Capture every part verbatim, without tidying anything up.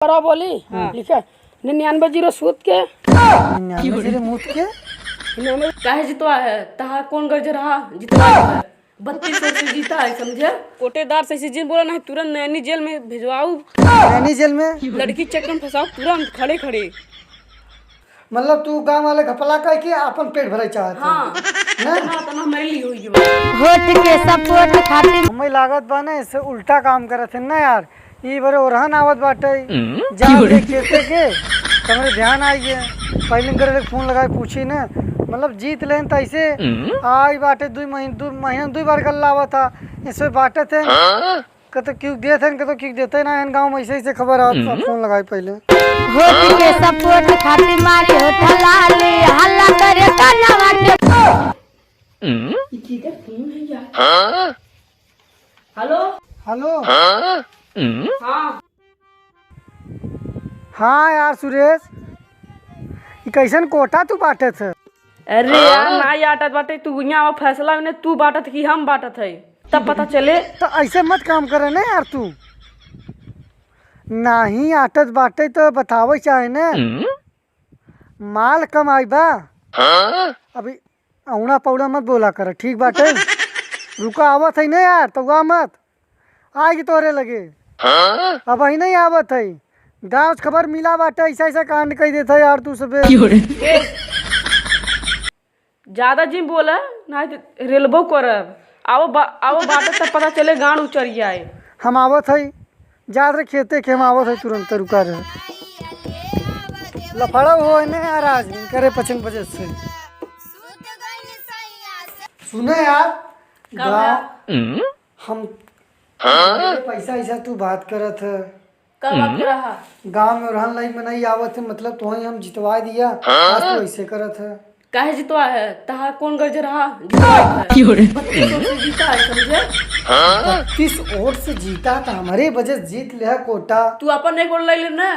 करा बोली। हाँ। लिखे निन्यानवे जीरो सूत के। निन्यानवे जीरो मूत के? निन्यानवे। काहे जितवा है? तहार कौन गरज रहा? जितवा है। बत्तीस वर्ष से जीता है, समझे? कोटेदार से ऐसे जिन बोला नहीं, तुरंत नैनी जेल में भेजवाऊ। नैनी जेल में? लड़की चक्कर में फंसाओ तुरंत, खड़े खड़े। मतलब तू गाँव वाले घपला कह के आपन पेट भरे चाहत है? हाँ। हैं? तना, तना मैली होई बा। होठ के सपोर्ट खातिर। हमें लागत बा ना, इससे उल्टा काम करत है ना यार। ई बरे ओरहन आवत बाटे, हम्म? जात रहे खेते के, त हमरे ध्यान आई गए। पहले करे फोन लगाए पूछी ना, मतलब जीत लेन त ऐसे आई बाटे, दुई महीन-, दुई महीना में दुई बार गल्ला आवत था, इसमें बाटे थे। हाँ? कतो क्यों देत हैं, कतो क्यों देते ना हैं, गाँव में ऐसे, ऐसे खबर आवत था, हम्म। फोन लगाए पहले। होठ के सपोर्ट खातिर मारी होठ लाली, हल्ला करे कानवा के। हम्म? ई केकर फोन है यार? हाँ? हेलो। हेलो। हाँ? हाँ। हाँ यार सुरेश, ई कैसन कोटा तू बांटत है? अरे यार, ना आटत बाटे, तू यहाँ आवा फैसला में तू बांटत कि हम बांटत है, तब पता चले। तो ऐसे मत काम करे ना यार तू, नाही आटत बाटे तो बतावे चाहे ना। माल कम आई बा। अभी औड़ा पौड़ा मत बोला कर, ठीक बाटे? रुका, आवत है ना यार, तो हुआ मत। आएगी तोरे लगे। अब ही नहीं आवत है। गाँव से खबर मिला बाटे, ऐसा, ऐसा कांड कह देता है यार तू सबे। क्यों रे? ज्यादा जिन बोला, ना तो रेलबो करब। आओ बा-, आओ बाटे तब पता चले गांड उचर जाए। हम आवत है। जात रहे खेते के, हम आवत है तुरंत, रुका रहे। लफड़ा हो है ना यार, आज करे पचंग बजे से। सुने यार, का गाँव, भैया? हम पैसा ऐसा तू बात करत है। का बात करा हा? गाँव में ओरहन लाई में नहीं आवत है, मतलब तोहई हम जितवा दिया, आज तू ऐसे करत है। काहे जितवा है? तहार कौन गरज रहा? जितवा है। क्यों रे? बत्तीस वर्ष से जीता है, समझे? बत्तीस वोट से जीता तो हमारे वजह से जीत ले है कोटा। तू अपन एक वोट ले ले ना।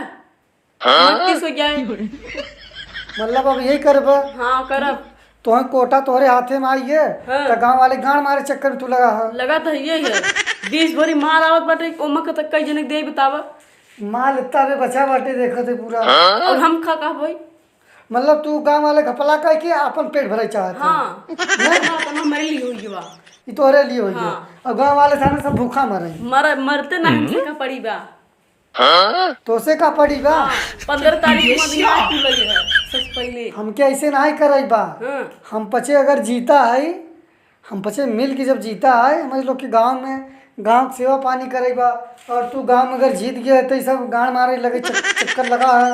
बत्तीस हो जाए। मतलब अब यही करबा? हाँ, करब। तोहर कोटा तोहरे हाथे में आई है, हाँ। तो गाँव वाले गांड मारे चक्कर में तू लगा है। लगा तो ये है। बीस भरी माल आवत बाटे, ओमा के तक कई जने के दे बतावा। माल इतना बे बचा बाटे, देखत है पूरा। और हम खा का भाई? मतलब तू गाँव वाले घपला कह के अपन पेट भरे चाहत है। हाँ। हैं? तना, तना मेरे लिए होई बा। ई तोहरे लिए होई है। हाँ। और गाँव वाले सारे सब भूखा मरे। मर-, मरते ना हमसे का पड़ी बा। तोसे का पड़ी बा? हाँ, पन्द्रह तारीख में दिया तू लगे है, सबसे पहले। हमके ऐसे नाहीं करई बा। हाँ। हम पचे अगर जीता है, हम पचे मिल के जब जीता है, हमारे लोग के गाँव में, गाँव के सेवा पानी करई बा, और तू गाँव में अगर जीत गया है, तो ये सब गांड मारे लगे चक-, चक्कर लगा है।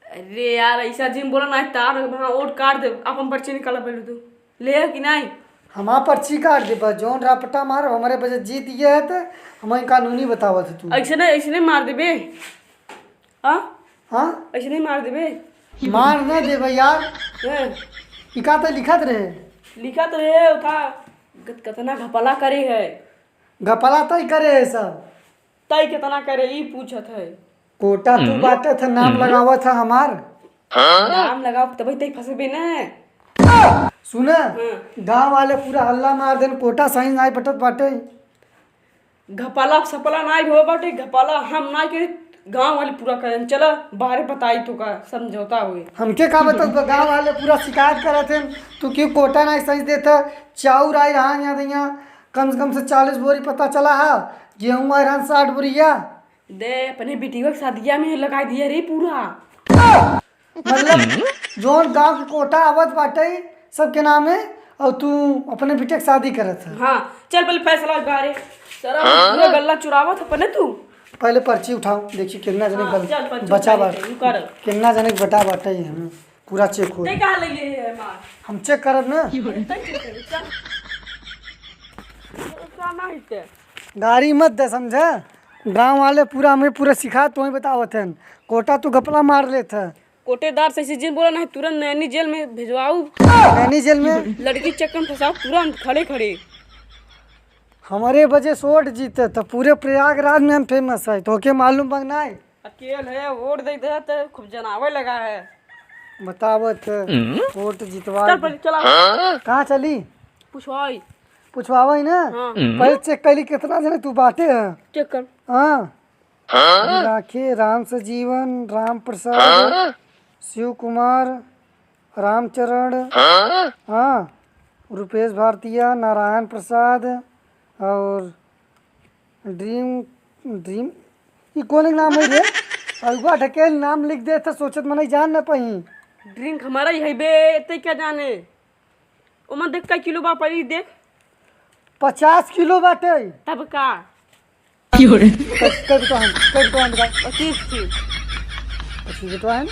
अरे यार, ऐसा जिन बोला ना, तार वहाँ वोट काट दे, अपन पर्ची निकाला पहले तू। ले है कि नहीं? हमार पर्ची काट दे, बस जौन रापटा मार, हमारे वजह जीत गया है, तो हमारे कानूनी बतावत है तू। ऐसे नहीं, ऐसे नहीं मार देबे। हाँ? हाँ? ऐसे नहीं मार देबे। मार ना देबे यार। हैं? ई का तो लिखत रहे? लिखत रहे, उठा, कत-, कतना घपला करे है। घपला तो ही करे है सब। तई केतना करे, ई पूछत है। कोटा तू बाटे था, नाम लगावत था हमार। नाम लगाव, तबही तई फंसबे न। सुना, हाँ। गाँव वाले पूरा हल्ला मार देन, कोटा सही नाई बटत बाटे। घपाला सपला नाई हो बाटे, घपाला हम नाई के, गाँव वाले पूरा करें। चला, बाहरे बताई तो का समझौता हुए। हमके का बता, गाँव वाले पूरा शिकायत करत हैं, तू क्यों कोटा नाई सही देता, चाउर आई रहा यहाँ, यहाँ, कम से कम से चालीस बोरी पता चला है, गेहूं आए रहन साठ बोरिया। दे, अपने बिटिया के शादिया में लगाई दिया रे पूरा। मतलब, जोन गांव के कोटा आवत बाटे सबके नामे, और तू अपने बिटिया के शादी करत है। हाँ, चल पहले फैसला बारे। सारा पूरा गल्ला चुरावत अपने तू। पहले पर्ची उठाओ, देखी कितना जने हाँ, गल-, चल, पर्ची बचा उठा बाटे, ले, यू कर। कितना जने के बटा बाटे, हम पूरा चेक हो। ते कहाँ ले ले है मार? हम चेक करब ना। ते चेक कर, चल। उसका ना हिते। गाड़ी मत दे, समझे? गांव वाले पूरा हमें पूरा सिखा, तो ही बतावत हैं। कोटा तू घपला मार लेत है। कोटेदार से सीजन बोला नहीं, तुरंत नैनी जेल में भेजवाऊ। नैनी जेल में? लड़की चक्कर में फंसाओ तुरंत, खड़े खड़े। हमारे वजह से वोट जीते तो पूरे प्रयागराज में हम फेमस है, तो के मालूम बा कि नाई? अकेल है, वोट दे दे तो खूब जनावे लगा है। बतावत है, हम्म? वोट जितवा चल दे। पहले चला। कहाँ चली? पुछवाई। पुछवावा ही ना? हाँ। पहले चेक कर ली कितना जने तू बाटे है। चेक कर। हाँ। हाँ? राखे, राम सजीवन, राम प्रसाद, हाँ? शिव कुमार, रामचरण, हाँ? हाँ, रुपेश भारतीया, नारायण प्रसाद और ड्रीम, ड्रीम, ई कौन नाम है रे? अगुआ ढकेल नाम लिख दे त सोचत मनई जान न पाई। ड्रिंक हमारा ही है बे, ते क्या जाने? ओमन देख कै किलो बा, पहले देख। पचास किलो बाटे। तब का? कै, कै बिटवा हन, कै बिटवा हन बताओ। पच्चीस थी। पच्चीस बिटवा हन।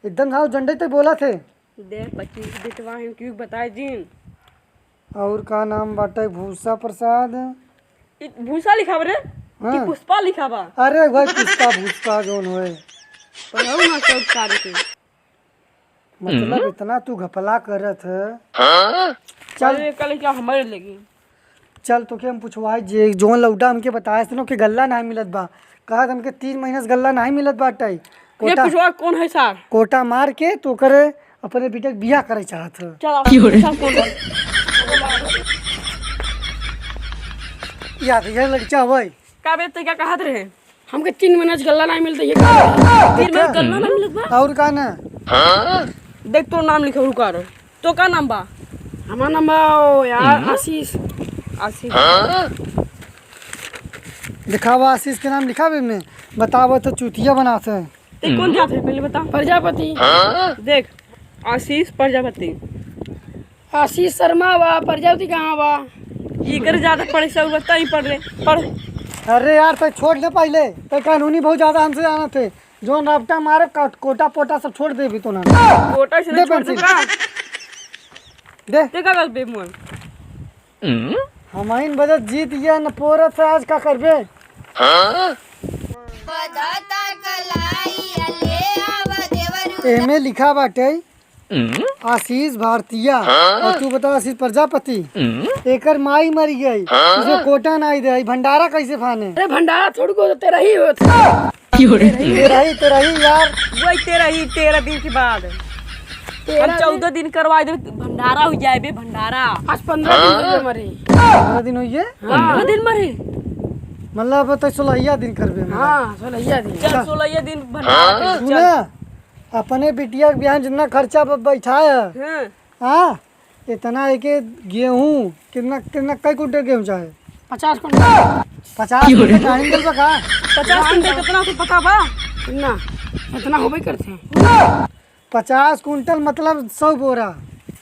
एकदम साउ झंडे ते बोला थे। दे पच्चीस बिटवा हन, क्यों बताए जिन? और का नाम बाटे? भूसा प्रसाद। ई भूसा लिखा बा रे? हाँ। कि पुष्पा लिखा बा? अरे भाई, पुष्पा, भूसा जोन होए। पढ़ाऊ ना सब सारे के। मतलब, हम्म। इतना तू घपला करत है। हाँ? चल। अरे, कल क्या हमारे लगी? चल, तोके हम पुछवाई, जे जोन लौटा हमके बताए से न कि गल्ला नाहीं मिलत बा। कहत हमके तीन महीना से गल्ला नाहीं मिलत बाटे। ये कोटा, पुछवा कौन है सार? कोटा मार के तू करे अपने बेटे के बियाह करे चाहत है। चल, आप क्यों रे? पूछा कौन है? याद है, ये लड़का हुआ है। का बे, ते का कहत रहे? हमके तीन महीना से गल्ला नाहीं मिलता, ये का? तीन महीना गल्ला नाहीं मिलत बा? और का ना? देख, तो नाम लिखा, रुका रे। तो का नाम बा? हमार नाम बा, ओ यार, हम्म। आशीष। आशीष। दिखावा आशीष के नाम लिखावे में, बतावा तो चूतिया बनात है। ते कौन जात है, पहले बता। प्रजापति। देख, आशीष प्रजापति। आशीष शर्मा बा, प्रजापति कहाँ बा? इकर ज्यादा पढ़े से हुआ, तई पढ़ रे, पढ़। अरे यार, तै छोड़ दे पहले, तै कानूनी बहुत ज्यादा हमसे जानत है। जोन रपटा मारे, कोटा पोटा सब छोड़ देबी तो ना। कोटा से दे नहीं छोड़ पेंसिल। दूंगा। दे। ते का करबे मोन? हमाइन बजत जीत गया न पोरत से आज का करबे? एमे लिखा बाटे आशीष भारतीया। और तू बता आशीष प्रजापति। एकर माई मरी गई, उसे कोटा नाहीं दे, भंडारा कैसे फाने? अरे भंडारा थोड़ी को तेरा ही होत। तेरा ही, तेरा ही यार। वही तेरा ही, तेरह दिन के बाद। तेरह हम दिन? चौदह दिन करवा दे, भंडारा हो जाए बे, भंडारा। आज पन्द्रह दिन हो गए मरे। पन्द्रह दिन हो गए? हाँ। पन्द्रह दिन मरे। मतलब, अब तो सोलहिया दिन करबे, मतलब। हाँ, सोलहिया दिन। चल, सोलहिया दिन भंडारा कर, चल। सुना, अपने बिटिया के बियाह में जितना खर्चा ब-, बैठा है, हाँ। हाँ, इतना एके गेहूं, कितना, कितना, कई कुंटल गेहूं चाहे? पचास कुंटल। पचास कुंटल काहे निकल बा का? पचास कुंटल कितना होत पता बा? ना, इतना होबे करते हैं। पचास कुंटल मतलब सौ बोरा।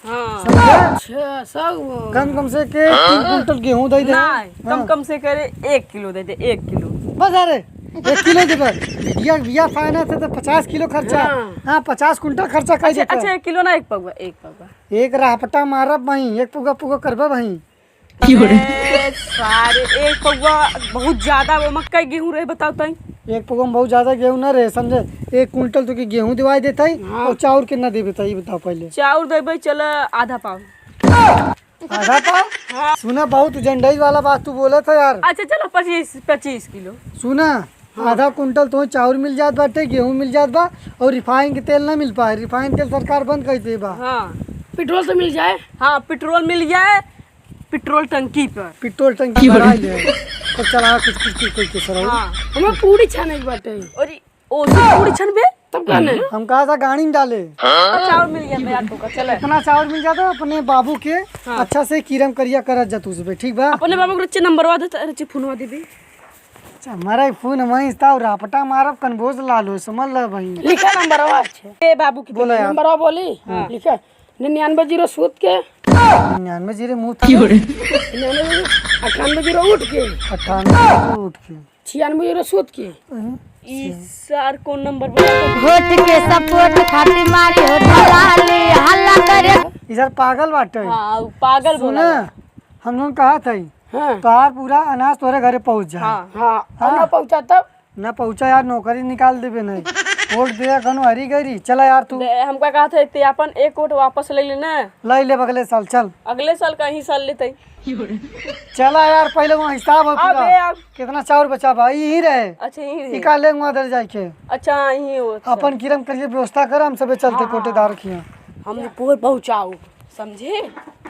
हाँ। समझे? अच्छा, सौ बोरा। कम, कम से के तीन कुंटल गेहूं दे दे। नहीं, कम, हाँ। कम से करे एक किलो दे दे, एक किलो। बस, अरे, एक किलो दे बस। बिटिया, बिटिया फाइनेंस है तो पचास किलो खर्चा। हाँ। हाँ, पचास कुंटल खर्चा कर अच्छा, देता। अच्छा, एक किलो ना, एक पौवा, एक पौवा। एक रापटा मारब वहीं, एक पुगा पुगा करबा वहीं। अरे सारे, एक पौवा बहुत ज्यादा, वो मक्का गेहूं रहे, बताओ तई। एक पौवा में बहुत ज्यादा गेहूं ना रहे, समझे? एक कुंटल तो के गेहूं दिवाई देता ही, हाँ। और चाउर कितना देबे तई, बताओ पहले। चाउर देबे, चल आधा पाव। आधा पाव? हाँ। सुना, बहुत उजंडई वाला बात तू बोलत है यार। अच्छा, चलो पच्चीस, पच्चीस किलो। सुना, हाँ। आधा कुंटल तो चाउर मिल जात बाटे, गेहूं मिल जात बा, और रिफाइन के तेल ना मिल पाए। रिफाइन तेल सरकार बंद कर दे बा। हाँ। पेट्रोल तो मिल जाए। हाँ, पेट्रोल मिल जाए, पेट्रोल टंकी पर। पेट्रोल टंकी भराई ले। तो चला कुछ, कुछ, कुछ, कुछ, कुछ, हाँ। हमें पूरी छाने के बाटे। अरे, ओ, तू पूरी छनबे? तब का नहीं? हम कहा था गाड़ी में डाले। चाउर मिल गया, मैं ऑटो का, चले। इतना चाउर मिल जाता अपने बाबू के, हाँ। अच्छा से कीरम करिया करत जा तू सुबह, ठीक बा? अपने बाबू के रच्चे नंबरवा दे, रच्चे फोनवा दे दे। अच्छा, हमारा ही फोन हमारी इस्ता और रापटा मारब कनबोज लालो, समझ ले भाई। लिखा नंबरवा, अच्छा। ए बाबू की बोला यार। नंबरवा बोली? हाँ। लिखा, निन्यानवे जीरो सूत के। निन्यानवे जीरो मूत के। निन्यानवे जीरो, अट्ठानवे जीरो उठ के। अट्ठानवे जीरो उठ के। छियानवे जीरो सूत के। हम्म। ई सार कौन नंबर बा? वोट के सपोर्ट खातिर मारी हो दलाली, हल्ला करे। ई सार पागल बाटे। हाँ, उ पागल बोला। सुना, हम लोग कहा था, हाँ। तोहार पूरा अनाज तोरे घरे पहुँच जाए। हाँ। हाँ, और ना हाँ। पहुँचा तब? ना पहुँचा यार, नौकरी निकाल देबे नहीं। वोट दे कनो हरी गरी, चला यार तू। ले, हमका कहा था, ते अपन एक वोट वापस ले लेना। ले ले अगले साल, चल। अगले साल का ही साल लेते। चला यार, पहले वहाँ हिसाब हो पूरा। अबे यार। कितना चाउर बचा बा? यही रहे। अच्छा, यही रहे। इका ले वहाँ दर जाए के। अच्छा, यही हो, अच्छा। अपन किरम करिए व्यवस्था कर, हम सबे चलते हाँ, कोटेदार हाँ। खिया। हम पूरे पहुँचाओ, समझे?